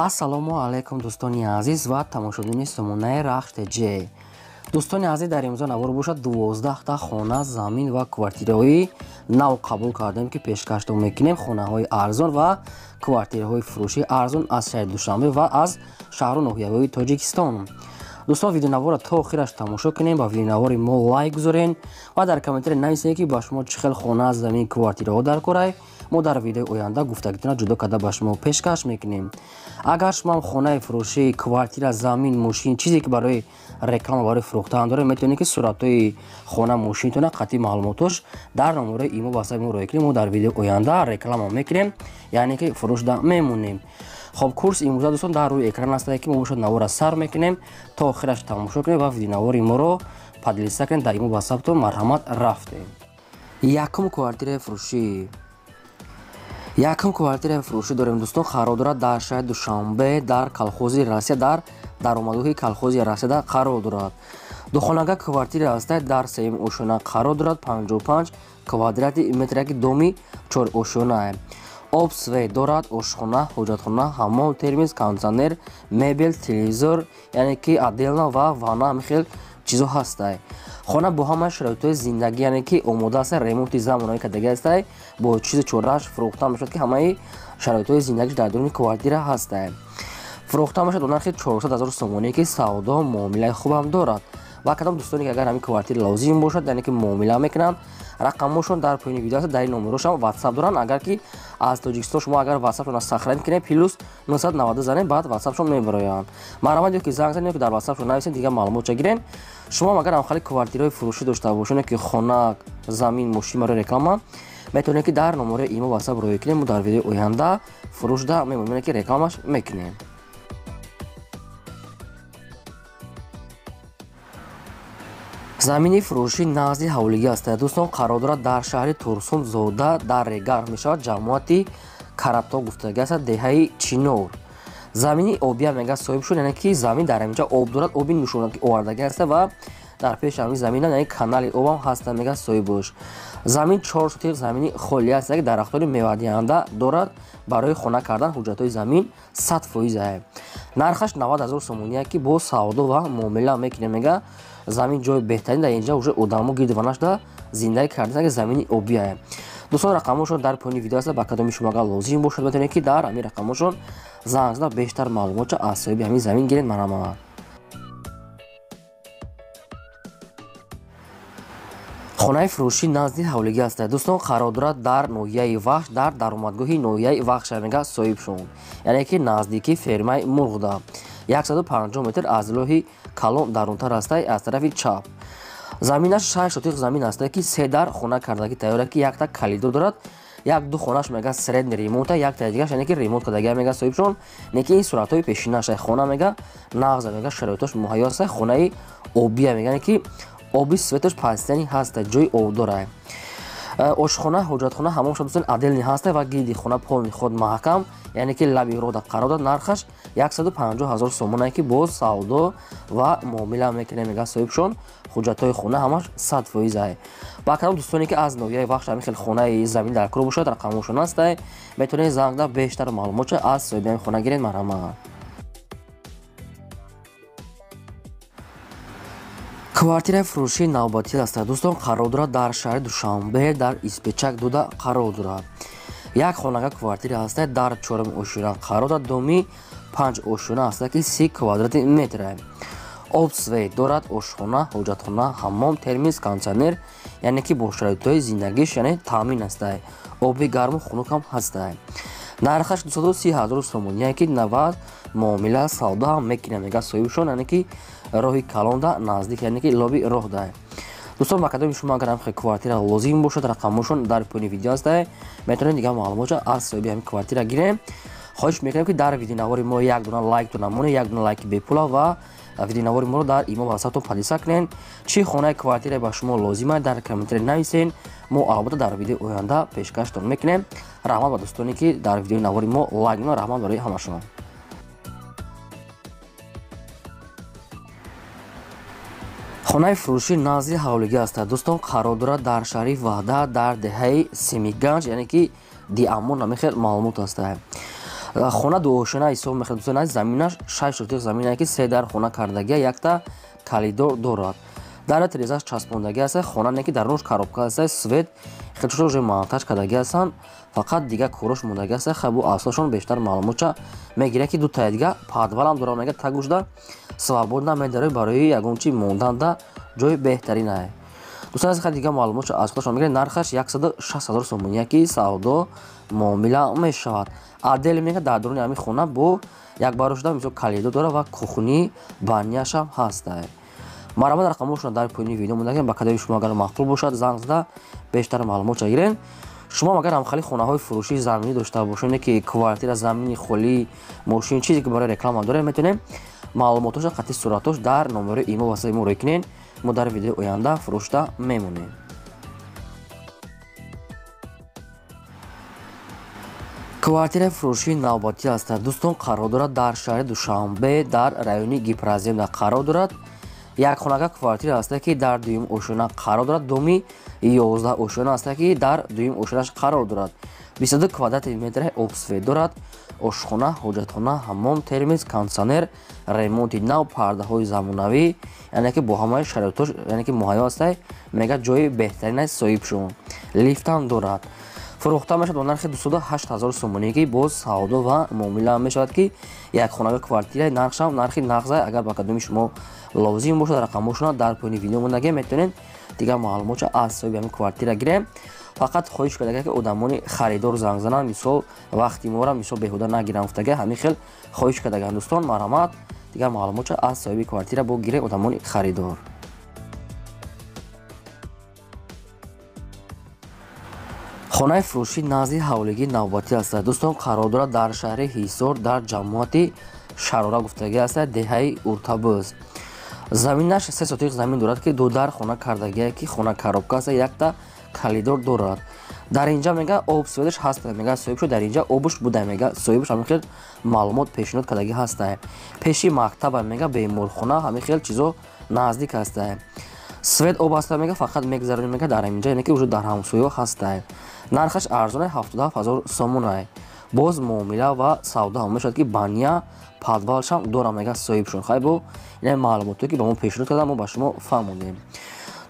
Ассалому алайкум дӯстони азиз ва тамошобинони сомонаи Рахш ТЖ. Дӯстони азиз, дар имрӯза навор бошад 12 та хона, замин ва квартираҳои нав қабул кардем, ки пешкаштон мекунем. Хонаҳои арзон ва квартираҳои фурӯшии арзон аз шаҳри Душанбе ва аз шаҳру ноҳияҳои Тоҷикистон. Дӯстон, видеонаворро то охираш тамошо кунем, ба видеонавори мо лайк гузорен ва дар комментария нависед, ки ба шумо чӣ хел хона, замин, квартираҳо дар корай. Мо дар видеои оянда гуфтагитона ҷудо карда ба шумо пешкаш мекунем. Агар шумо хонаи фурӯшӣ, квартира, замин, мошин, чизе ки барои реклама, барои фурӯхтан доред, метавонед ки суратҳои хона, мошинтона қатъи маълумотош дар номерои имо ватсапи мо роя кунем. Мо дар видеои оянда реклама мекунем, яъне ки фурӯшда мемонем. Хоб, курс имрӯза дӯстон дар рӯи экран аст, ки мо бошад навора сар мекунем, то охираш тамошо кунем ва видеонавори моро поделиться кунем дар имо ватсаптон. Марҳамат, рафтем. Якум квартираи фурӯшӣ. Якум квартираи фурӯшӣ дорем дӯстон, қарор дорад дар шаҳри Душанбе, дар колхози Россия, дар даромадгоҳи колхози Россияда қарор дорад. Духонага квартира аст, дар сеюм ошёна қарор дорад, 55 квадрати метр, яки доми чорошёна. Об, свет дорад, ошхона, ҳоҷатхона, ҳаммом, термос, кондитсионер, мебел, телевизор, яъне ки отдельно ва ванна, ҳамин хел чизо ҳастай. Хона бо ҳама шароитҳои зиндагӣ, яъне ки омода аст, ремонти замонавӣ кардагӣ ҳастай, бо чизу чорааш фурӯхта мешавад, ки ҳамаи шароитҳои зиндагиш дар дуруни квартира ҳастай. Фурӯхта мешавад бо нархи 400 ҳазор сомонӣ, ки савдо муомилаи хубам дорад. Ва кадом дӯстоне ки агар ҳамин квартира лозим бошад, яъне ки муомила мекунанд, рақамҳошон дар поёни видео аст, дар ин номерошам ватсап доранд. Агар ки аз Тоҷикистон шумо агар ватсапшонро сохранить кунед, плюс 990 занед, баъд ватсапшон мебароянд. Марҳамат, ё ки занг занед, ё ки дар ватсапшон нависед, дигар маълумотча гирен. Шумо агар ҳамхали квартираҳои фурӯшӣ дошта бошед, ки хона, замин, мошин барои реклама, метавонед ки дар номерои имо ватсап роя кунед. Мо дар видеои оянда фурӯшда мемонем, ки рекламаш мекунем. Замини фурӯшӣ назди ҳавлигӣ аст дӯстон, қарор дорад дар шаҳри Турсунзода, дар Регар мешавад, ҷамоати Карато гуфтагӣ аст, деҳаи Чинор. Замини обия мега соҳиб шуд, яъне ки замин дар ҳаминҷа об дорад, оби нӯшонаки овардагӣ аст ва дар пеши ҳамин замин яъне канали обам ҳаст, мега соҳибош. Замин 4 сотих замини холӣ аст, ки дарахтони мевадиҳанда дорад, барои хона кардан ҳуҷҷатҳои замин 100% аст. Нархаш 90 ҳазор сомонӣ, ки бо савдо ва муомила мекунем. Мега замин ҷои беҳтарин, дар инҷа уже одамо гирди ванашда зиндагӣ кардан, ки замини обия. Дӯстон, рақамҳошон дар поёни видео аст, ба кадоми шумо агар лозим бошад, метавонед ки дар ҳамин рақамҳошон занг зада бештар маълумотча аз соҳиби ҳамин замин гиред. Марҳамат. Хонаи фурӯшӣ назди ҳавлигӣ аст дӯстон, қарор дорад дар ноҳияи Вахш, дар даромадгоҳи ноҳияи Вахш мега соҳибшон, яъне ки наздики фермаи мурғда, 150 метр аз лоҳи калон дарунтар аст, аз тарафи чап. Заминаш 6 сотих замин аст, ки се дар хона кардагӣ тайёр, ки якта калидор дорад, як ду хонаш мега средний ремонта, якта дигараш яъне ки ремонт кардагӣ мега соҳибшон, не ки ин суратҳои пешинаш. Хона мега нағза, мега шароитош муҳайё аст, хонаи обия, мега ки оби светош пастияни ҳаст, ҷои обдора. Ошхона, ҳоҷатхона, ҳамомша дӯстон отдельный ҳаст ва гирди хона полный худ маҳкам, яъне ки лаби роҳда қарор дорад. Нархаш 150 ҳазор сомона, ки боз савдо ва муомила мекунем, мега соҳибшон. Ҳуҷҷатҳои хона ҳамаш 100% аст. Ба кадом дӯстоне ки аз ноҳияи Вахш ҳамин хел хонаи замин дар кор бошад, рақамҳошон аст, метавонед занг зада бештар маълумотча аз соҳиби ҳамин хона гиред. Марҳамат. Квартираи фурӯшии навбатӣ аст дӯстон, қарор дорад дар шаҳри Душанбе, дар Испечак дуда қарор дорад. Як хонага квартира аст, дар чорум ошёна қарор дорад, доми 5 ошёна аст, ки 30 квадрати метр. Об, свет дорад, ошхона, ҳоҷатхона, ҳаммом, термос, кондитсионер, яъне ки бо шароитҳои зиндагиш яъне таъмин аст. Оби гарму хунук ҳам ҳаст. Нархаш 230 ҳазор сомонӣ, ки 90 муомила савдо ҳам мекунад, мега соҳибшон, яъне ки роҳи калонда наздик, яъне ки лоби роҳда. Дӯстон, ба кадоми шумо агар ҳамхел квартира лозим бошад, рақамҳошон дар поёни видео аст, метавонед дигар маълумотча аз соҳиби ҳамин квартира гирем. Хоҳиш мекунем, ки дар видеонавори мо як дона лайктон намонед, як дона лайки бепула ва видеонавори моро дар имо ватсаптон поделиться кунед. Чӣ хонаи квартира ба шумо лозим аст, дар комментария нависед, мо албатта дар видеои оянда пешкаштон мекунем. Раҳмат ба дӯстоне ки дар видеои навори мо лайк мекунанд, раҳмат барои ҳамашон. Хонаи фурӯшӣ назди ҳавлигӣ аст дӯстон, қарор дорад дар шаҳри Ваҳдат, дар деҳаи Семиганҷ, яъне ки Диамон, ҳамин хел маълумот аст. Хона дуошона ҳисоб мехӯрад дӯстони азиз, заминаш 6 сотих заминае ки 3 дар хона кардагия, якта калидор дорад. Дар тирезаш часпондагӣ аст, хона не ки дарунаш коробка аст, свет хелчо уже монтаж кардагӣ ҳастанд, фақат дига корош мондагӣ аст. Хай бу асосшон бештар маълумотча мегирад ки дутаи дига подвалам дорад, мега тагушда свободна медарои барои ягон чи монданда ҷои беҳтаринае. Дӯстон азиз, хай дига маълумотча аз худашон мегирад. Нархаш 160 000 сомонӣ ки савдо муомила мешавад. Отдел мега дар дуруни ҳамин хона бо як баро шуда мисол калидор дорад ва кухни баняшам ҳастае. Марҳамат, рақамҳошон дар поёни видео мондагем, ба кадоми шумо агар маъқул бошад занг зада бештар маълумотча гирен. Шумо агар ҳамхали хонаҳои фурӯшии заминӣ дошта бошед, ки квартира, замини холӣ, мошин, чизе ки барои реклама дорем, метавонем маълумотоша қатъи суратош дар номери имо васаи мо рӯй кунед. Мо дар видеои оянда фурӯшта мемонем. Квартираи фурӯшии навбатӣ аст дӯстон, қарор дорад дар шаҳри Душанбе, дар райони Гипроземна қарор дорад. Як хонага квартира аст ки дар дуюм ошёна қарор дорад, доми 11 ошёна аст ки дар дуюм ошёнаш қарор дорад. 22 квадрати метр обсвет дорад, ошхона, ҳоҷатхона, ҳаммом, термис, кондитсионер, ремонти нав, пардаҳои замонавӣ, яъне ки бо ҳамаи шароитош, яъне ки муҳайё аст, мега ҷои беҳтарин аст соҳибшон. Лифтам дорад. Фурӯхта мешавад бо нархи 208 000 сомонӣ ки боз савдо ва муомила мешавад, ки як хонага квартираи нархшам нархи нағза. Агар ба кадоми шумо лозим бошад, рақамҳошона дар поёни видео мондагем, метавонед дигар маълумотча аз соҳиби ҳамин квартира гирем. Фақат хоҳиш кардага ки одамони харидор занг зананд, мисол вақти мора мисол беҳуда нагиранд гуфтага, ҳамин хел хоҳиш кардаган дӯстон. Марҳамат, дигар маълумотча аз соҳиби квартира бо гире одамони харидор. Хонаи фурӯшӣ назди ҳавлигии навбатӣ аст дӯстон, қарор дорад дар шаҳри Ҳисор, дар ҷамоати Шарора гуфтагӣ аст, деҳаи Уртабӯз. Заминаш 3 сотих замин дорад ки ду дар хона кардагие ки хона коробка аст, якта калидор дорад. Дар инҷа мега об светаш ҳаст, мега соҳибшо дар инҷа обуш буда, мега соҳибш ҳамин хел маълумот пешниҳод кардагӣ ҳаста. Пеши мактаба мега беморхона, ҳамин хел чизо наздик ҳаста. Свет об ҳаста, мега фақат мегзаронем, мега дар инҷа, яъне ки уже дар ҳамсояҳо ҳаста. Нархаш арзонай 77 000 сомонай. Боз муомила ва савдо ҳам мешавад ки баня подвалшам дорам, мега соҳибшон. Хай бо ин маълумотое ки ба мо пешниҳод кардам, мо ба шумо фаҳмондем.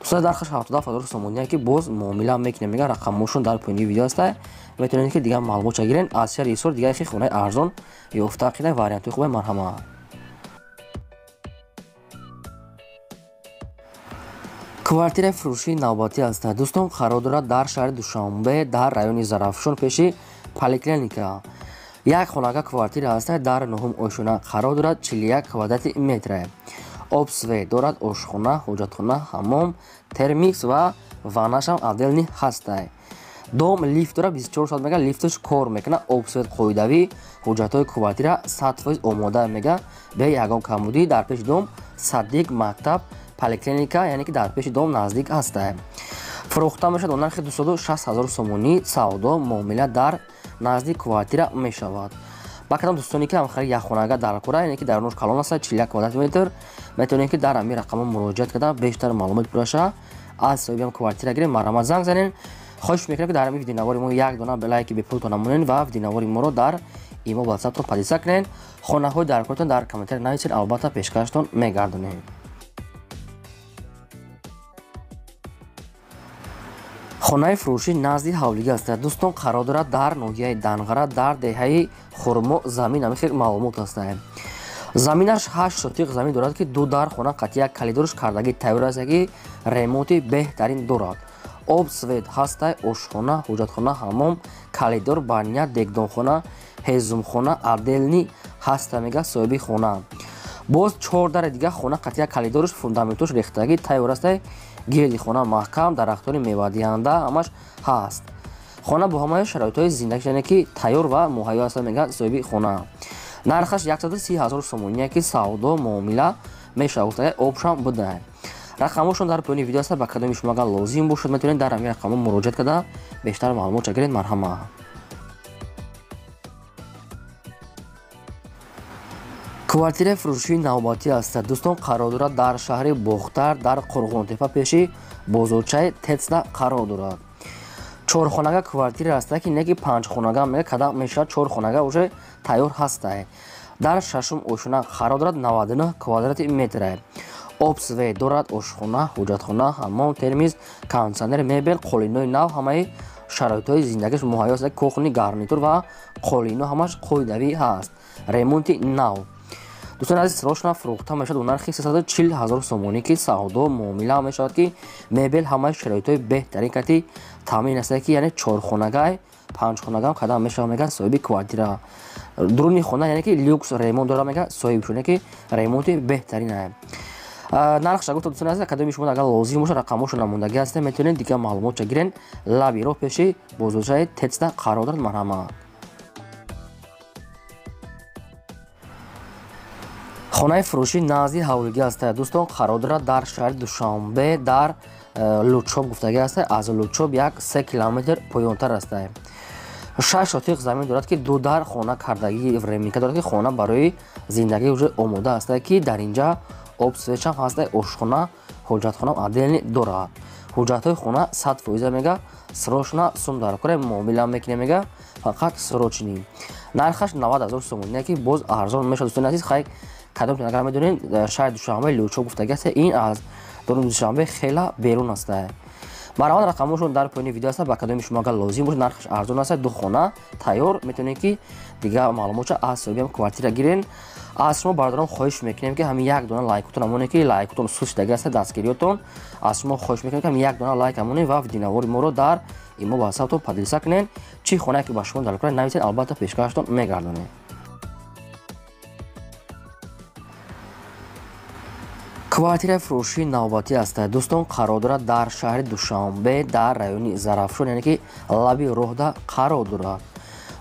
Дӯстон, нархаш 77 000 сомоние ки боз муомила мекунем, мега рақамҳошон дар поёни видео ҳаста. Метавонед ки дигар маълумотча гирен аз шаҳри Ҳисор, дигар хи хонаи арзон ёфта қидай вариантҳои хубе. Марҳамат. Квартираи фурӯшии навбатӣ аст дӯстон, қарор дорад дар шаҳри Душанбе, дар райони Зарафшон, пеши поликлиника. Як хонага квартира аст, дар нуҳум ошёна қарор дорад, 41 квадрати метр. Об свет дорад, ошхона, ҳоҷатхона, ҳаммом, термикс ва ваннашам отдельный ҳастай. Дом лифт дорад, 24 соат мега лифташ кор мекунад, об свет қоидавӣ, ҳуҷҷатҳои квартира 100% омода, мега бе ягон камбудӣ. Дар пеши дом садик, мактаб, поликлиника, яъне ки дар пеши дом наздик ҳастай. Фурӯхта мешавад бо нархи 260 000 сомонӣ, савдо муомила дар назди квартира мешавад. Ба кадом дӯстоне ки ҳамхали як хонага дар кора, яъне ки дарунаш калон аст, 41 квадрат метр, метавонед ки дар ҳамин рақамҳо муроҷиат карда бештар маълумот пурраша аз соҳиби ҳам квартира гирем. Марҳамат, занг занед. Хоҳиш мекунем ки дар ҳамин видеонавори мо як дона лайки бепултон намонед ва видеонавори моро дар имо ватсаптон подписка кунед. Хонаҳои даркортон дар комментария нависед, албатта пешкаштон мегардонем. Хонаи фурӯшӣ назди ҳавлигӣ аст дӯстон, қарор дорад дар ноҳияи Данғара, дар деҳаи Хурмо замин, ҳамин хел маълумот аст. Заминаш 8 сотиқ замин дорад ки ду дар хона қатъи як калидорш кардагӣ тайёр аст ки ремонти беҳтарин дорад. Об свет ҳастай, ошхона, ҳоҷатхона, ҳаммом, калидор, баня, дегдонхона, ҳезумхона отдельный ҳаста, мега соҳиби хона. Боз 4 дари дига хона қатъи як калидорш фундаментош рехтагӣ тайёр аст, гирди хона маҳкам, дарахтони мевадиҳанда ҳамаш ҳаст. Хона бо ҳамаи шароитҳои зиндагӣ, яъне ки тайёр ва муҳайё аст, мега соҳиби хона. Нархаш 130 000 сомоние ки савдо муомила мешавад, гуфтага обшам буда. Рақамҳошон дар поёни видео аст, ба кадоми шумо агар лозим бошад, метавонед дар ҳамин рақамҳо муроҷиат карда бештар маълумотча гиред. Марҳамат. Квартираи фурӯшии навбатӣ аст дӯстон, қарор дорад дар шаҳри Бохтар, дар Қурғонтепа, пеши бозорчаи Тецна қарор дорад. Чорхонага квартира ҳаста ки неки панҷхонага мега кадам мешавад, чорхонага уже тайёр ҳаста. Дар шашум ошхона қарор дорад, 99 квадрати метр. Обсве дорад, ошхона, ҳуҷҷатхона, ҳаммом, термиз, кондитсионер, мебел, қолинои нав, ҳамаи шароитҳои зиндагиш муҳайё аст. Кухни, гарнитур ва қолино ҳамаш қоидавӣ ҳаст. Ремонти нав. Дӯстони азиз, срочно фурӯхта мешавад бо нархи 340 ҳазор сомонӣ, ки савдо муомила мешавад, ки мебел ҳамаи шароитҳои беҳтарин кати таъмин аст, ки яъне чорхонагай, панҷхонагам кадам мешавад, мега соҳиби квартира. Дуруни хона яъне ки люкс ремонт дорад, мега соҳиб шуд, ки ремонти беҳтарин аст. Нархша гуфта дӯстони азиз, кадоми шумо агар лозим бошад, рақамҳошо намондагӣ ҳастед, метавонед дигар маълумотша гирен. Лаби роҳ пеши бозорчаи Тецда қарор дорад. Марҳамат. Хонаи фурӯшӣ назди ҳавлигӣ аст дӯстон, қарор дорад дар шаҳри Душанбе, дар Лучоб гуфтагӣ аст. Аз Лучоб 1-3 километр поёнтар аст. 6 сотиқ замин дорад, ки ду дар хона кардагӣ временка дорад, ки хона барои зиндагӣ уже омода аст, ки дар инҷа об свечам ҳаст, ошхона, ҳуҷҷатхона отдельный дорад. Ҳуҷҷатҳои хона 100% мега, срочно сум дар кора муомила мекунем, мега фақат срочный. Нархаш 90 ҳазор сомонӣ, ки боз арзон мешавад дӯстони азиз. Хай кадом агар медонед, шаҳри Душанбе Лучоб гуфтагӣ аст, ин аз дорун Душанбе хела берун аст. Марҳамат, рақамҳошон дар поёни видео аст, ба кадоми шумо агар лозим бошад, нархаш арзон аст, ду хона тайёр, метавонед ки дигар маълумотша аз соҳибиам квартира гирен. Аз шумо бародарон хоҳиш мекунем, ки ҳамин як дона лайкотон амоне, ки лайкотон суст шудагӣ аст, дастгириётон. Аз шумо хоҳиш мекунем, ки ҳамин як дона лайк амонед ва видеонавори моро дар имо ватсаптон поделиться кунед. Чӣ хонае ки ба шумо дар кора нависед, албатта пешкаштон мегардонем. Квартираи фурӯшии навбатӣ аст дӯстон, қарор дорад дар шаҳри Душанбе, дар райони Зарафшон, яъне ки лаби роҳда қарор дорад.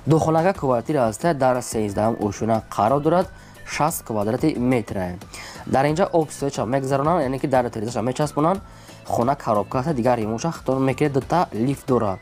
Духонага квартира аст, дар 13-ум ошёна қарор дорад, 60 квадрати метр. Дар инҷа об свеча мегузаронанд, яъне ки дар терезаша мечаспонанд. Хона коробка аст, дигар ремонтша хитон мекунед, дута лифт дорад.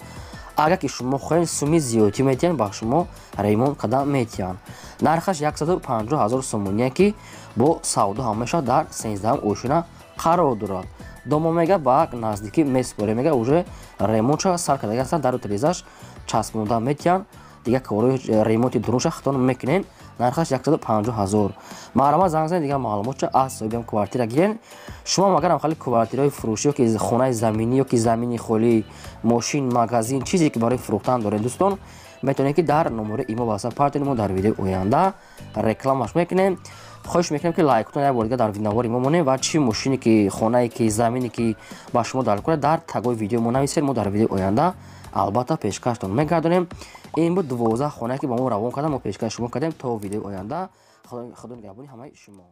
Агар ки шумо хоҳед, суми зиёдтӣ метиҳанд, ба шумо ремонт карда метиҳанд. Нархаш 150 ҳазор сомонӣ, ки бо савдо ҳам мешавад, дар 13-ум ошёна қарор дорад. Домо мега ба наздикӣ месупорем, мега уже ремонтша сар кардагӣ ҳастанд, дару терезаш часпонда метиҳанд, дигар корҳои ремонти дурунша хитон мекунед. Нархаш 150 ҳазор. Марҳамат, занг занед, дигар маълумотша аз соҳибиам квартира гирен. Шумо агар ҳам хали квартираҳои фурӯшӣ ё ки хонаи заминӣ ё ки замини холӣ, мошин, магазин, чизе ки барои фурӯхтан доред дӯстон, метавонед ки дар номери имо ватсап партонед, мо дар видеои оянда рекламаш мекунем. Хоҳиш мекунем, ки лайкотон як бор дигар дар навори мо монем ва чӣ мошине ки, хонае ки, замине ки ба шумо дар кора, дар тагои видеои мо нависед, мо дар видеои оянда албатта пешкаштон мегардонем. Ин буд 12 хонае ки ба мо равон кардам, мо пешкаш шумо кардем. То видеои оянда Худо нигаҳбони ҳамаи шумо.